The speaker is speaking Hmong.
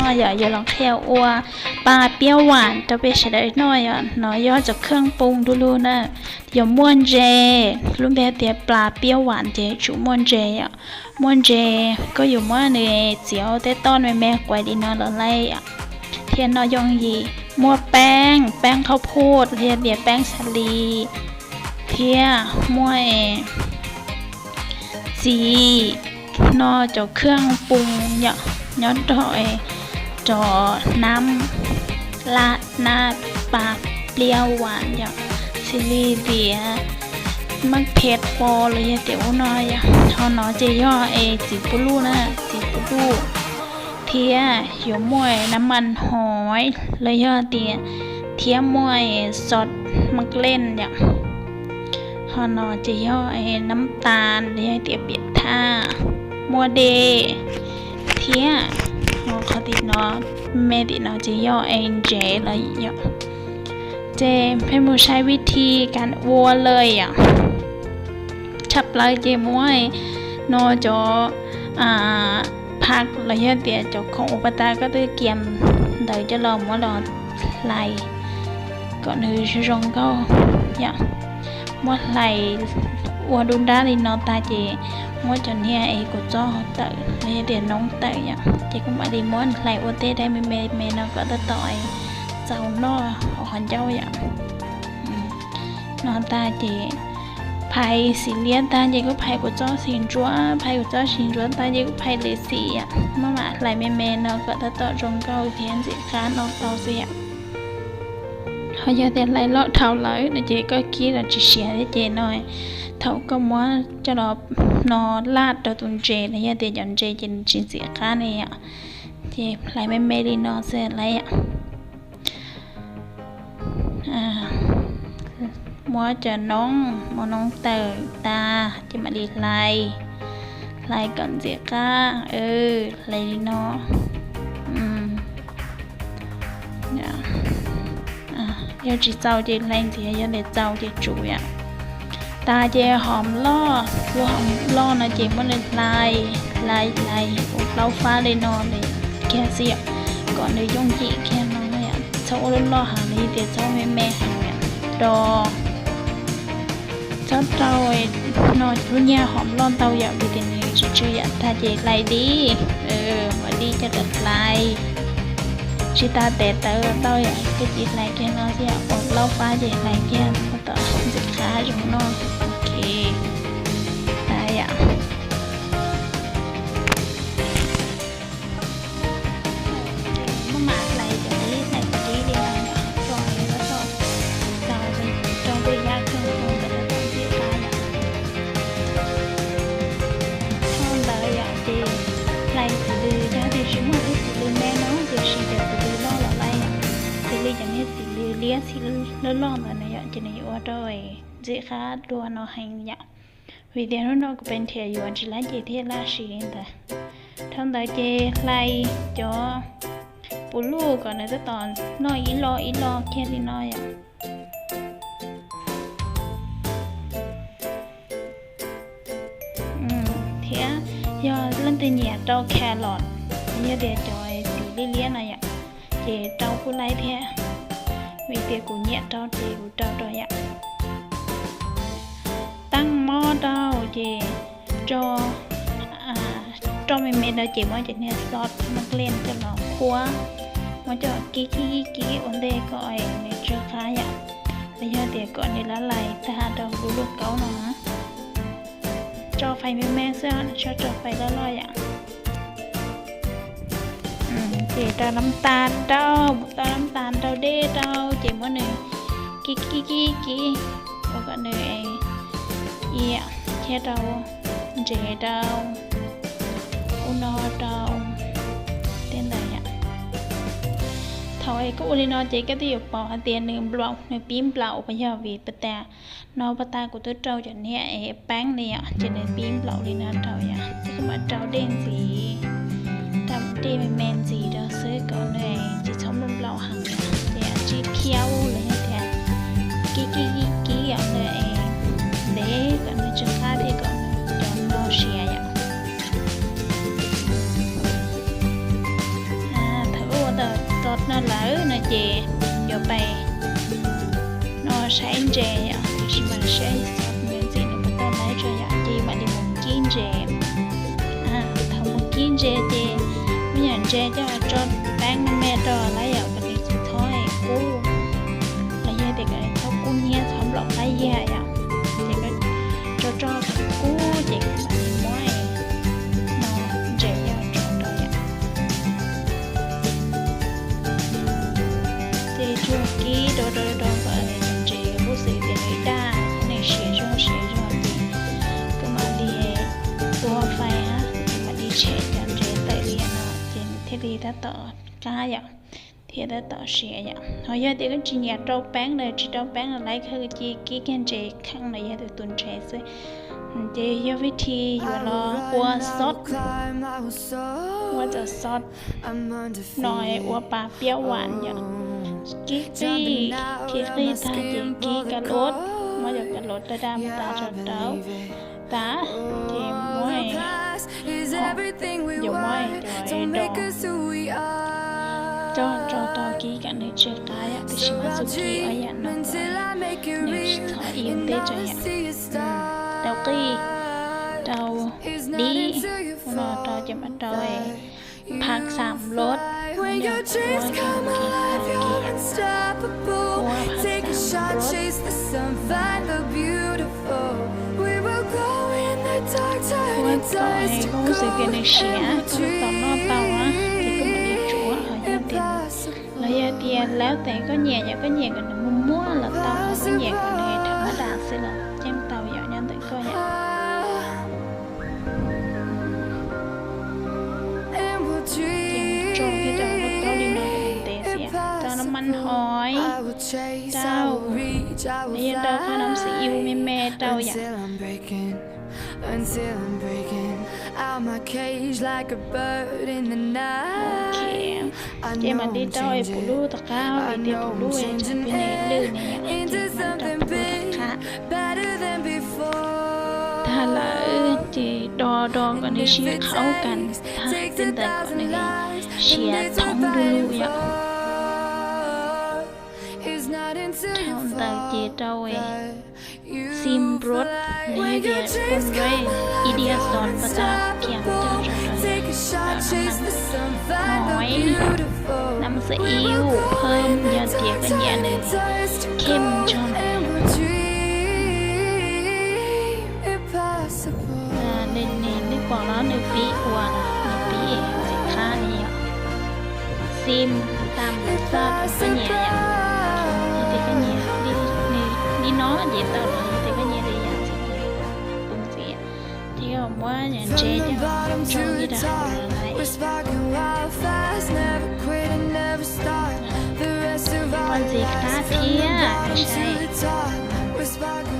Yog yuav los qhia ua pa piab vam rau peb sawv daws noj yom. No yog cov kheej poo du lug na, yuav muaj ntses, lub npe tias pa piab vam ces tsum muaj ntses yom. Muaj ntses koj yuav muab nws txiav tej toj me me quav li no los lais yom. Thiab no yooj yim, muaj peeb, peeb qhauv phum los yog tias peeb xas lis, thiab muaj txiv, no cov kheej poo yom, nyob rau cov nab laj nab pa pliab vam yom, xws li tias maj phem pos los yog tias ub no yom. Ho no ces yog es txiv pub luj na, txiv pub luj, thiab yuav muaj nab mas hov los yog tias, thiab muaj xos maj leej yom. Ho no ces yog nab tas los yog tias piam thaj, muaj dej, thiab ho qhov tim no, me tim no ces yog es ntsev lawm yom. Ces peb mus saib vib thi kas ua lawm yom. Tshaj plaws ces muab no cov phaj los yog tias cov khoom uas pas tas koj twb kiam ntawd coj los muab los hlais kom nws zoo nkauj yom. Muab hlais ua dub nrab li no tag ces muab cov niag es kua txob tawm los yog tias noob tawm yom, ces kuv mam li muab hlais ua tej daim me me me no kom tab tom txaus noj hauv qhov ncauj yom. No tag ces phais xim liab tag ces kuj phais kua txob xim ntsuab, phais kua txob xim ntsuab tag ces kuj phais lwm xim yom. Maj mam hlais me me no kom tab tom zoo nkauj thiab ntxim qab noj tau xwb yom. Ho yog tias hlais loj dhau lawm no ces koj kib los tsis siav thiab ces no thaum koj muab coj los no laj rau tus ntses los yog tias cov ntses ces nws tsis ntxim qab ne yom. Ces hlais me me li no xwb lawm yom. Muab cov noob, muab noob tawm tag ces mam li hlais, hlais kom ntxim qab, hlais li no. Yog tsis txaus ces hlais ntxiv, yog li txaus ces tsum yom. Tas ces hom loj, lub hom loj no ces muab nws hlais, hlais hlais ua plaub fab li no li kiag xwb yom, kom nws yooj yim kiag no yom. Txhob ua loj loj heev li tias txhob me me heev yom, rau txhob rau no lub niag hom loj ntau yom, vim tias nws tsis tsw yom. Tas ces hlais dib, ua dib coj los hlais, tsis tas tes tawv los tau yom, koj cia li hlais kiag no xwb yom, ua plaub fab ces hlais kiag tab tom ntxim qab zoo noj. Ok, tas yom. Muab mam hlais cov dib, hlais cov dib li no yom, tso li tab tom txaus, rau tus yaj kheej ua kom tab tom ntxim qab yom. Dhau ntawd yom ces hlais txiv lws, yog tias tsis muaj ib txiv lws me no ces siv cov txiv lws loj los lais yom. Xws li cov niag txiv lws liab txiv loj loj ntawd no yom, ces nws yuav ua rau ntxim qab dua no heev yom. Vim tias hnub no kuv pes nrhiav yuav tsis lab ces thiaj laj siv li ntawd. Dhau ntawd ces hlais cov puv luj kom nws tab tom noj ib lo ib lo kiag li no yom. Thiab yog leej twg nyiam rau carrot, yog tias cov txiv liab liab no yom, ces rau kuj lais thiab. Vim tias kuv nyiam rau ces kuv rau rau yom. Teeb mob rau ces tso, roj me me rau ces muab cov niag xos maj leej coj los qhuab, muab coj kib kib kib ua ntej kom nws tsw qab yom. Los yog tias kom nws lab lais tag rau lub luaj kaub no. Tso fais me me xwb, txhob tso fais loj loj yom. Ces rau nab tas rau, tau nab tas rau dej rau ces muab nws kib kib kib kib ua kom nws iam thiab rau ntsev rau ub no rau tej ntawd yom. Thaum koj ua li no ces koj twb yuav pom hais tias nws nplaum, nws pib nplaum, yog vim pas tas no pas tas kuv twb rau cov niag peeb li yom, ces nws pib nplaum li no rau yom, ces koj mam rau dej ntxiv, rau dej me me ntxiv rau xwb kom nws tsis txhob nplaum heev yom. Ces tsib khiaub los yog tias kib kib kib kib kom nws ntev kom nws tsw qab thiab kom nws cov no siav yom. Thaum Xov no lawm no ces yuav pais no saib ntses yom, tiam sis mas saib xov ntawd ntxim nws puas tau laib tso yom, ces mam li mus kib ntses. Thaum mus kib ntses ces muab yam ntses coj tso peeb me me rau lawm yom, kom nws tsis txhob kub, los yog tias kom nws txhob kub hnyiab txhob nplaum qab yag yom, ces tso tso kom kub ces mam li muab no ntses coj tso rau yom. Ces tsuas kib rau rau rau kom ntses kuj xws tias nws daj, nws siav zoo siav zoo ces kuv mam li tua fais, ces mam li tshem cov ntses tawm li no, ces nws thiaj li tab tom qab yom, thiab tab tom siav yom. Ho yog tias koj tsis nyiam rau peeb los tsis rau peeb los laib kawg, cia kib kiag ntses kheej los yog tus tus ntses xwb. Ces yog vib thi yuav los ua xov, ua cov xov no ua pa piab vam yom. Kib qij, kib qij tag ces kib ka luv, muab cov ka luv daj daj mus tas rau rau tas, ces muab yuav muab cov dos coj tso rau kib kom nws tsw qab yom, tiam sis mas txuj kib ob yam no kom nws tsis txhob ib ntej tso yom. Rau qij, rau dib, no rau ces mam rau phaj xam lod, ua phaj xam lod, ua phaj xam lod. Ua kom koj xws tias nws siav, koj tau noj tau, ces koj mam li tsuav. Ho yog tias, los yog tias lawv tias koj nyiam, yog koj nyiam kom nws muag muag los tau, koj nyiam kom nws tham mab dam xwb los yeej tau yom, nyob ntawm koj yom. Ces tso kiag rau hauv taub li no kom nws ntev xiav, rau no mas hov rau, los yog rau qhov no xwb, ib me me rau yom. Ces mam li rau es puv lub tom qab, vim tias puv lub es tsam peb ne lwj ne, ces mam rau puv lub tom qab. Tag lawm ces do do kom nws sib qhaub kas tag tej ntawd kom nws siav thoob du lug yom. Thaum ntawd ces rau xim nruab, nws tias nruab ib diav xov pas tas kiag coj tso rau hov, nam xav ib ua phawj, yog tias koj nyiam nws khem tso nws. Nws, nej pom los nws pib ua, nws pib ntxim qab li yom. Xim tam xaj koj nyiam yom. Yog tias koj nyiam li no ces tau los, yog tias koj nyiam li yam ntxim ces ua ntxiv. Ces muab ntses coj tso ib rau hauv lawm. Poj ntxim qab thiab saib.